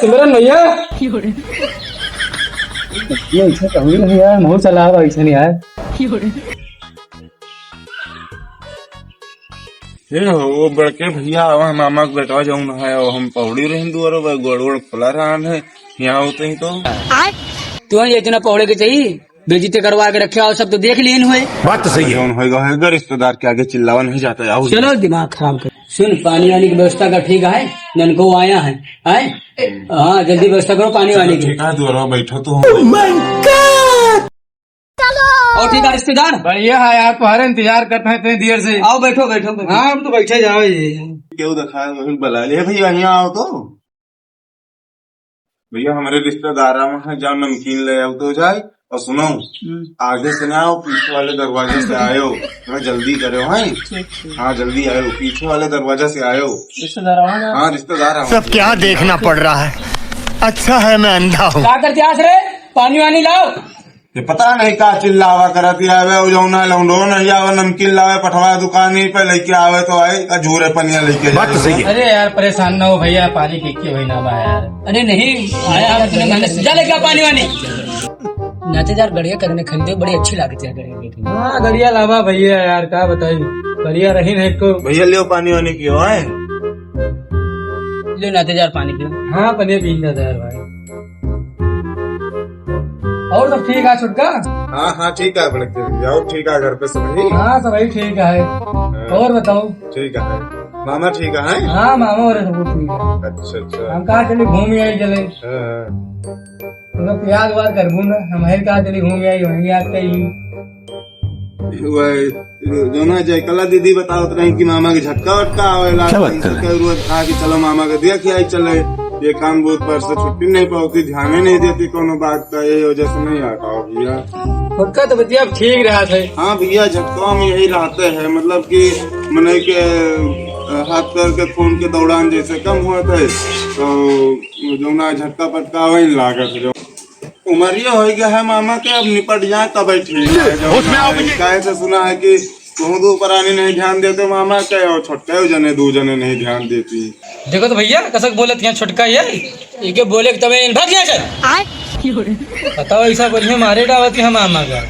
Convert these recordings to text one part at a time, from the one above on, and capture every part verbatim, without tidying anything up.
सिमरन भैया। ये ऐसे कहूँ नहीं यार, मुँह चला अब ऐसे नहीं यार। हे हो, वो बड़के भैया आवा, मामा के बेटवा जौन है, वो हम पौड़ी रहिन दुआरो बा, गोड़ वोड़ खुला रहन है, यहाँ होते ही तो। तुहन इतना पौड़े के चाहिए, बेइज्जती करवा के रखे हो, सब तो देख लीन हुए। बात तो सही है। जौन होएगा, होएगा, रिश्तेदार के आगे चिल्लावा नहीं जाता है, आओ। चलो दिमाग खराब कर। सुन, पानी वानी की व्यवस्था का ठीक है, ननको आया है, आए? हाँ, जल्दी व्यवस्था करो पानी वानी की। ठीक है, दुआरो बैठो तो हम। और ठीक है रिश्तेदार? बढ़िया है यार, तुम्हारे इंतजार करते हैं इतनी देर से। आओ, बैठो, बैठो, बैठो। हाँ, हम तो बैठे जाओ ये। क्यों दिखाए, वही बुला ले भैया, यहाँ आओ तो। भैया, हमारे रिश्तेदार में है, जाओ नमकीन ले आओ तो जाए। और सुनो, हम्म। आगे से ना आओ, पीछे वाले दरवाजे से आयो। थोड़ा जल्दी करो, हैं? ठीक, ठीक। हाँ, जल्दी आयो, पीछे वाले दरवाजे से आयो। रिश्तेदार आवा ना। हाँ, रिश्तेदार आवा। सब क्या देखना पड़ रहा है, अच्छा है मैं अंधा हूँ। का करते आस रे? पानी वानी लाओ। ये पता नहीं का चिल्लावा करत ही आवे, उ जौना लौंडो नहीं आवे, नमकीन लावे, पठवा दुकानी पे लेके आवे तो आए, आ झूरे पनिया लेके बात तो जाए। सही है। अरे यार, परेशान ना हो भैया, पानी पी के वही ना बा यार। अरे नहीं, आया हम अपने मन से। जा लेके आ पानी वानी। नाते यार, गड़िया कदने खरीदे, बड़ी अच्छी लागत है गड़िया देखने में। हाँ, गड़िया लावा भैया यार, का बताई, बढ़िया रही नहीं तो। भैया, लियो पानी वानी पियो, आए। ले नाते यार, पानी पियो। हाँ, पनिया पी लेता यार भाई। और सब ठीक है छुटका? हाँ, हाँ, ठीक है बड़के भैया, और ठीक है घर पे सब ही? हाँ, सब ही ठीक है। हाँ। और बताओ? ठीक है। मामा ठीक है? हाँ, मामा और सब ठीक है। अच्छा, अच्छा। हम कहा चले घूम आई चले। हाँ, हाँ। तो प्याज वाज करबू ना, हम है कहा चले घूम आई, वहीं याद करी। वही, जौना जयकला दीदी बतावत रही कि मामा के झटका वटका आवेला, क्या बात तो कर रहे हैं? रोज कहा कि चलो मामा के देख आई चले, ये काम बहुत पर से छुट्टी नहीं पावती, ध्यान ही नहीं देती कोनो बात का, ये वजह से नहीं आ पाओ भैया। पक्का तो बतिया अब ठीक रहा थे। हाँ भैया, झटका में यही रहते हैं, मतलब कि मने के, अ, हाथ पैर के खून के दौरान जैसे कम हुआ थे, तो जौना झटका पटका वही लागत है। जो उमरिया हो गया है मामा के, अब निपट जाए तब ठीक है। जो होश में आओ भैया। काहे से सुना है कि तुम दो परानी नहीं ध्यान देते मामा के, और छोटका जने दो जने नहीं ध्यान देती। देखो तो भैया, कसक बोलत यहाँ छोटका ये, इके बोले कि तबे इन भाग यहाँ से। आय। बताओ, ऐसा बढ़िया मारे डावत है मामा का।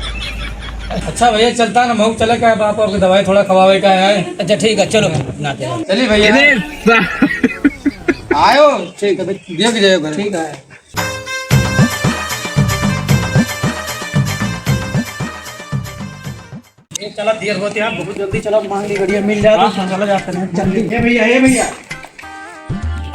अच्छा भैया, चलता ना, महू चले का, बाप आपको दवाई थोड़ा खवावे का है। अच्छा ठीक है, चलो ना। चलिए भैया। आयो। ठीक है, देख जाओ घर। ठीक है। ए, चला, देर होती है, बहुत जल्दी चला, मांग ली गड़िया मिल जाए तो हाँ। चला जाते हैं जल्दी। ए भैया, ए भैया।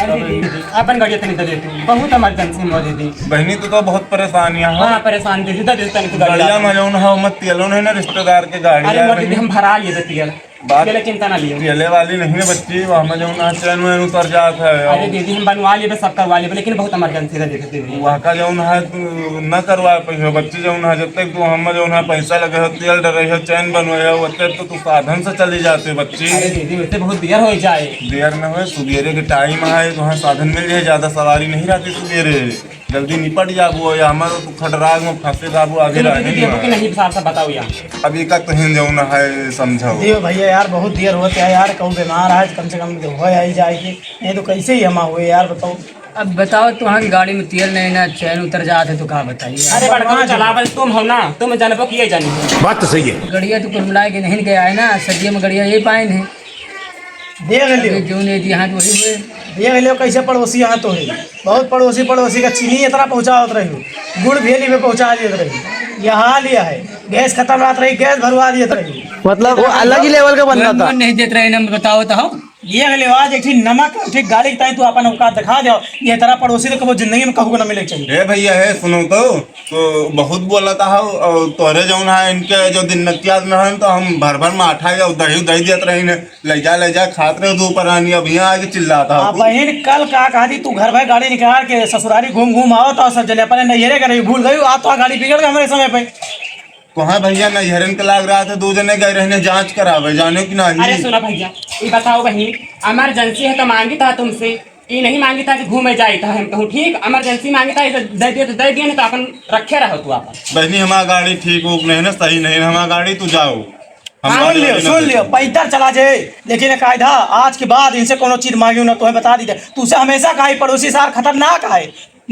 अरे दीदी, अपन गड़िया तनी दे देती, बहुत इमरजेंसी में हो दीदी। बहनी, तू तो बहुत परेशान है, हाँ? हाँ, परेशान दीदी, दे देता नहीं तो गड़िया। गड़िया में जौन है, मत तेलो नहीं ना, रिश्तेदार के गाड़ी अरे है मोर दीदी, बहनी। हम भरा लिए थे तेल। बात तेल चिंता ना लियो। तेले वाली नहीं है बच्ची, वो हमें जौन है चैन वैन उतर जात है। अरे दीदी, हम बनवा लेबे, सब करवा लेबे, लेकिन बहुत इमरजेंसी रह देते दीदी। वहाँ का जौन है तू न करवा पाइहो बच्ची, जौन है जब तक तू हमें जौन है पैसा लगे हो, तेल डरे हो, चैन बनवे हो, तब तक तो तू साधन से चली जाते बच्ची। अरे दीदी, वैसे बहुत देर हो जाए। देर न होए, सुबेरे के टाइम है, तो वहाँ साधन मिल जाए, ज्यादा सवारी नहीं रहती सुबेरे। जल्दी निपट जाबो, या हमारो तू खटराग में फंसे जाबो, आगे तुम रहे दीदी नहीं देखो कि है। नहीं, साफ साफ बताओ यार। अब एका तुहिन जौन है समझाओ। दियो भैया यार, बहुत देर होत है यार, कहूँ बीमार है, कम से कम हो आई जाए कि नहीं तो कैसे ही हमा हुए यार, बताओ। अब बताओ, तुम्हारी गाड़ी में तेल नहीं ना, चैन उतर जात है तो का बताइए? अरे बड़का, हाँ, चलावल तुम हो ना, तुम जानबो किए जानी। बात तो सही है। गड़िया तो कुल मिला के नहीं गया है ना, सदिया में गड़िया ये पाए नहीं। देख लियो। अबे जौन ये जी हाथ वही हुए। देख लियो कैसे पड़ोसी यहाँ तो है। बहुत पड़ोसी, पड़ोसी का चीनी इतना पहुँचावत रही हो, गुड़ भेली में पहुँचा देत रही। यह हाल यह है, गैस खत्म रहत रही, गैस भरवा देत रही। मतलब वो अलग ही लेवल का बंदा था। नहीं देत रहे ना, बताओ तो हम। ये ले आज एक ठी नमक, एक ठी गाड़ी के ताई तू अपन औकात दिखा दे। ये तरह पड़ोसी तो कबो जिंदगी में कहू को ना मिले के चाहिए। ए भैया, हे सुनो तो, तो बहुत बोलत हो, और तोरे जौन है इनके जो दिन नक्तियात में है तो हम भर भर माठा या दही दही देत रही ने, ले जा ले जा खात रहे दो परानी, अब यहाँ आके चिल्लात हो। बहन कल का कहा थी तू घर भाई गाड़ी निकाल के ससुरारी घूम घूम आओ तो सब जने अपने नैहरे करे भूल गई, आज तो गाड़ी बिगड़ गई हमारे समय पे। कहाँ भैया, नैहरन के लाग रहा था, दो जने गए रहने जांच करावे, जाने कि नहीं? अरे सुना भैया, ये बताओ बहनी, इमरजेंसी है तो मांगी था तुमसे, ये नहीं मांगी था कि घूमे जाए था, हम कहूँ ठीक, इमरजेंसी मांगी था, इसे दे दियो तो दे दियो, नहीं तो अपन रखे रहो तू अपन। बहनी, हमारा गाड़ी ठीक हो नहीं ना, सही नहीं ना हमारा गाड़ी, तू जाओ। हम सुन लियो, सुन लियो, पैदल चला जे, लेकिन एक कायदा, आज के बाद इनसे कोनो चीज मांगियो ना, तोहे बता दी दे। तुसे हमेशा कहा, ई पड़ोसी सार खतरनाक है,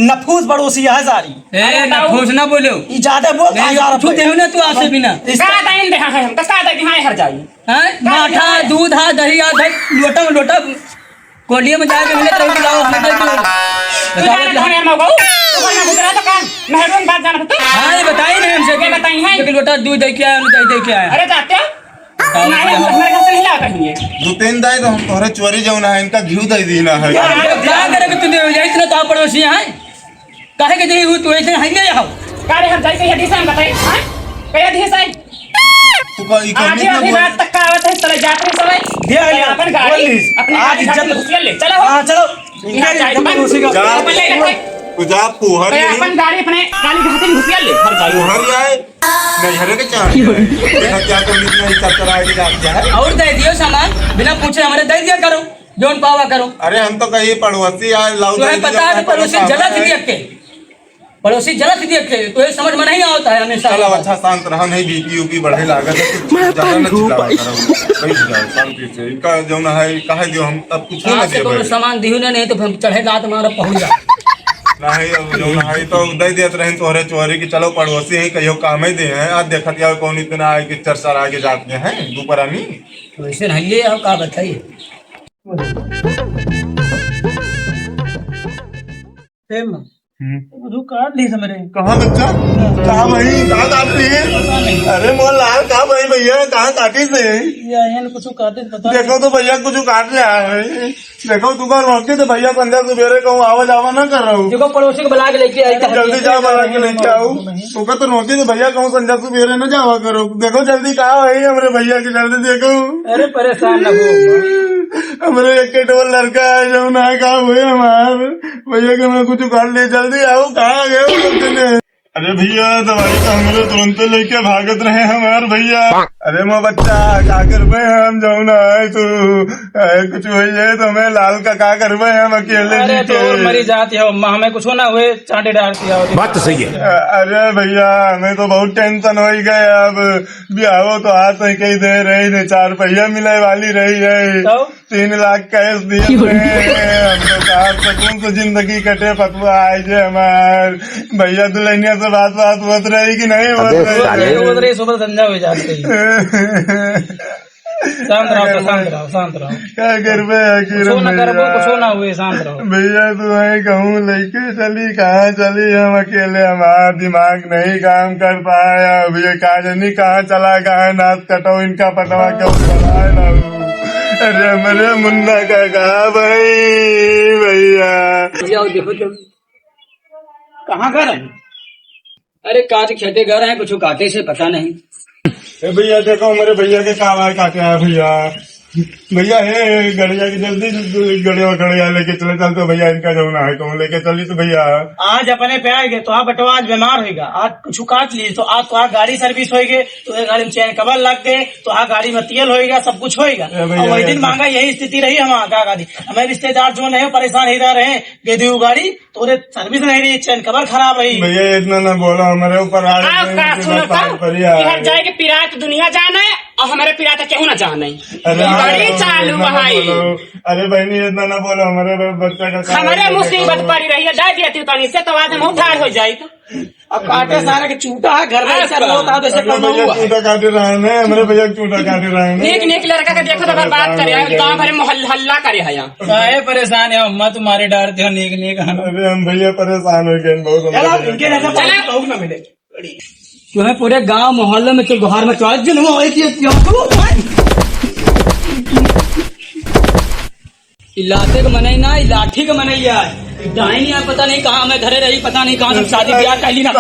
नफूस पड़ोसी है सारी। ए, अरे, नफूस ना बोलो। ई ज्यादा बोल, नहीं, आज आ रहा तू है। देहो ना, तू आसे बिना। इस का दाइन दे, हाँ, हाँ, हम तो का दाइन, हाँ, हर जाई। हैं? का माठा, दाइन? दूध, हाँ, दही, हाँ, दही, लोटा, लोटा। कोलिया में जाके मिले तो बुलाओ, हमें दे दो। तू बताओ जाना ना। कहाँ है मौगऊ? तू कहाँ गुजरा तो कहाँ? मेहरून बात जाना तू? हाँ, ये बताई नहीं हमसे ये कि बताई है? एक लोटा दूध दे के आया, दे, दे के आया। अरे जाते हो? बताओ, नहीं, हम बताओ। हमारे घर से नहीं लाता है ये। दो तीन दाई तो हम तोहरे चोरी जाऊ ना है, इनका घी दे दी ना है। क्या, क्या करे कि तू दे, इतना तो पड़ोसी है? काहे के देही हुई तू ऐसे हइये हो? का रे, हम जाई कहिया दिस हम बताई, हाँ? कहिया दिस आई? तू का ई आधी, कमी आधी ना रात तक का आवत है, चले जात रहे सबै। दे आइए, अपन गाड़ी, बोल लीस। अपने आज गाड़ी इज्जत घाटी घुसिया ले, चलो। हाँ, चलो। इनका इनका जाए, इज्जत अपन उसी का। जा। अपन ले लेते। तू जा, फुहर तो नहीं। अपन गाड़ी अपने गाड़ी घाटी में घुसिया ले, हर जाए। फुहर जाए, नहीं हरे के चाहे। देखा क्या तो इतना ही चक्कर आए के जात क्या है? और दे दियो सामान, बिना पूछे हमरे दे दिया करो। जौन पावा करो। अरे हम तो कहीं पड़ोसी आए, लाओ तुम्हें दे दिया, पता है, पड़ोसी जलत नहीं है के। पड़ोसी जलत नहीं है के, तो ये समझ में नहीं आता है हमेशा। चलो अच्छा शांत रहो, नहीं बीपी ऊपी बढ़े लागत है, कुछ ज्यादा न चिल्लावा करो। बैठ जाओ शांति से। इनका जौन है, कहे दियो हम तब कुछ ना आज से दे कोनो भाई। सामान दिहु ना, नहीं तो हम चढ़े लात मार पहुंच जाओ। नहीं, अब जौन है तो दे देत रहे तोहरे चोरी की, चलो पड़ोसी है, कहियो काम ही दे हैं। आज देखत यार कौन इतना आए कि चरचर आगे जाते हैं, दुपरानी। वैसे नहीं है, हम का बताइए। ए माँ, हम्म। तू काट ली हमरे। कहाँ बच्चा? कहाँ भाई? कहाँ काट ली? पता नहीं। अरे मोहन लाल, कहाँ भाई भैया? कहाँ काटी से? या, या कुछ काटे, पता नहीं। देखो तो भैया, कुछ काट ले आए हैं। देखो, तुम्हारे रोके तो भैया, संध्या सुबेरे कहूँ आवा जावा ना कर रहा हूँ। देखो, पड़ोसी को बुला के लेके आई, अरे, जल्दी जाओ, बुला के लेके आओ। नहीं। ओका तो नोटिस भैया कहूँ संझा सुबेरे न जावा करो। देखो जल्दी का है हमरे भैया के, जल्दी देखो। अरे परेशान न हो। हमरे एक के डोल लड़का है, जौन ना का हुए हमार भैया के, मैं कुछ कर ले, जल्दी आओ, कहाँ गए हो तुम दिन? अरे भैया, दवाई तो हमरे तुरंते लेके भागत रहे हमार भैया। अरे मो बच्चा, का करबे हम, जौन है तू, ए, कुछ होई जाए तो हमें लाल का का करबे हम अकेले अरे जी के। तो और मरी जाती हो, अम्मा, हमें कुछ ना हुए, चांटे डालती हो। बात तो सही है। अ-, अरे भैया, हमें तो बहुत टेंशन हो ही गए। अब ब्याहो तो आज तक कही दे रही ने, चार पहिया मिले वाली रही है। तो? तीन लाख कैश दिए क्यों? थे। हम तो साहब सुकून से जिंदगी कटे, पतवा आए जे हमार भैया दुल्हनिया से बात बात होत रही कि नहीं होत अबे रही? साले। नहीं होत रही, सुबह संझा हो जाती है। शांत रहो, अगर शांत रहो, शांत रहो। का करबे आखिर कुछो ना भैया? करबो, कुछो ना हुए, शांत रहो। भैया, तू है कहूँ लेके चली, कहाँ चली? हम अकेले, हमारा दिमाग नहीं काम कर पाया। अब ये का जानी कहाँ चला, कहाँ नाच कटो, इनका पटवा के ऊपर आए रहू। अरे, हमरे मुन्ना का कहा भाई, भैया? भैया, वो देखो तो, कहाँ घर है? अरे, काट खेते घर है, कुछ काटे से पता नहीं। ए भैया, देखो, हमारे भैया के का भाई काटे हैं भैया। भैया, हे, हे, गड़िया के जल्दी, गड़िया, गड़िया लेके चले चल तो भैया, इनका जौन है, कहूँ लेके चली तो भैया। आज अपने पे आएगे, तो आप बटवा आज बीमार होएगा, आज कुछ काट ली, तो आप, तो आप गाड़ी सर्विस होएगे, तो ये गाड़ी में चैन कवर लग गए, तो आप गाड़ी में तेल होएगा, सब कुछ होएगा। ए भैया, और वही दिन यार। मांगा यही स्थिति रही हमारा, का गाड़ी, हमें रिश्तेदार जो नहीं परेशान ही रह रहे हैं, दे दी गाड़ी, तोरे सर्विस नहीं रही, चैन कवर खराब रही। भैया, इतना ना बोलो, हमारे ऊपर आ रहे हैं, का इनकी सुनो बात तो? बढ़िया है। इधर जाए के पिरात दुनिया जाने और हमारे पिरात केहू ना जाने। अरे, गाड़ी अरे, चालू इतना ना भाई। बोलो। अरे बहनी, इतना ना बोलो, हमारे ब-, बच्चा का हमारे मुसीबत पड़ी रही है, डाल दिया तू तनी से तो आज हम उधार हो जाए तो। अब काटे सारे के चूटा है, घर में ऐसा नहीं होता तो ऐसे अरे करना भैया, हुआ। चूटा काटे रहे हैं, हमारे भैया चूटा काटे रहे हैं। नेक नेक लड़का के देखो तो बर्बाद करे, गांव भर में मोहल्ला, हल्ला करे है यहाँ। काहे परेशान है अम्मा, तुम्हारे डरते हो नेक नेक हम। अरे हम भैया परेशान हो गए बहुत, हम चलो, भैया इनके जैसा चलो। परेशान लोग ना मिले। तुम्हें पूरे गांव मोहल्ले में तो गुहार में चढ़ जन्म हो गई थी, क्यों तू? ई लाते के मनई ना, ई लाठी के मनई है। ई डाइन यार पता नहीं कहाँ हमें धरे रही, पता नहीं कहाँ से शादी ब्याह कैली ना।